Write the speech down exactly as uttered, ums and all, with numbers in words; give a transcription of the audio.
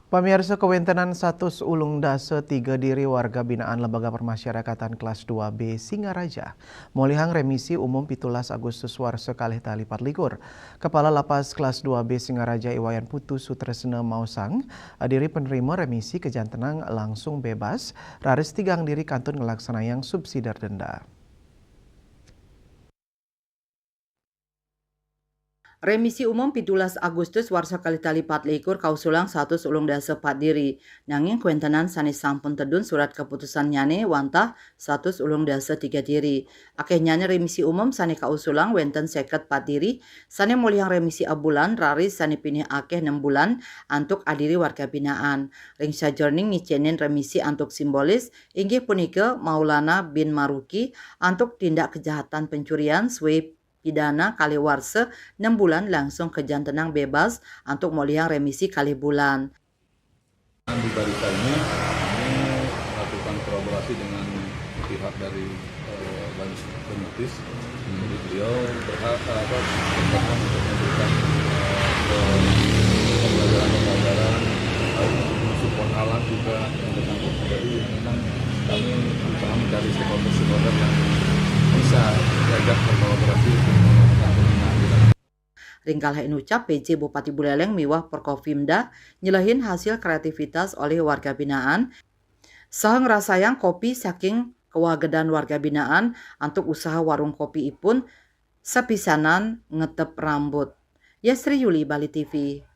Pamiarsa, kawéntenan satus ulung dasa tiga diri warga binaan Lembaga Permasyarakatan kelas dua B Singaraja molihang remisi umum pitulas Agustus warsa kalih tali patlikur. Kepala Lapas kelas dua B Singaraja I Wayan Putu Sutresna maosang, adiri penerima remisi kajantenang langsung bebas, raris tigang diri kantun ngelaksanayang subsider denda. Remisi umum pitulas Agustus warsa kalih tali patlikur kausulang satus ulung dasa pat diri, nanging kawéntenan sané sampun tedun surat keputusannyané wantah satus ulung dasa tiga diri. Akéhnyané remisi umum sané kausulang wénten seket pat diri, sané molihang remisi abulan, raris sané pinih akéh nem bulan antuk adiri warga binaan. Ring sajeroning ngicénin remisi antuk simbolis, inggih punika Maulana bin Maruki antuk tindak kejahatan pencurian sué pidana kalih warsa nem bulan langsung kajantenang bebas antuk molihang remisi kalih bulan. Di balita ini, kami melakukan kolaborasi dengan pihak dari, eh, Banus Benefis. Jadi beliau berha-, apa, berkenan untuk memberikan, eh, ke-, pembelajaran-pembelajaran, lalu untuk support alat juga yang bersangkutan. Jadi memang kami berusaha mencari stakeholder-stakeholder yang bisa diajak berkolaborasi untuk melakukan pembinaan di dalam. Ring kalih inucap, P J Bupati Buleleng miwah Porkopimda nyelehin hasil kreativitas olih warga binaan, saha ngrasayang kopi saking kawagedan warga binaan antuk usaha warung kopi ipun sapisanan ngetep rambut. Yasri Yuli, Bali T V.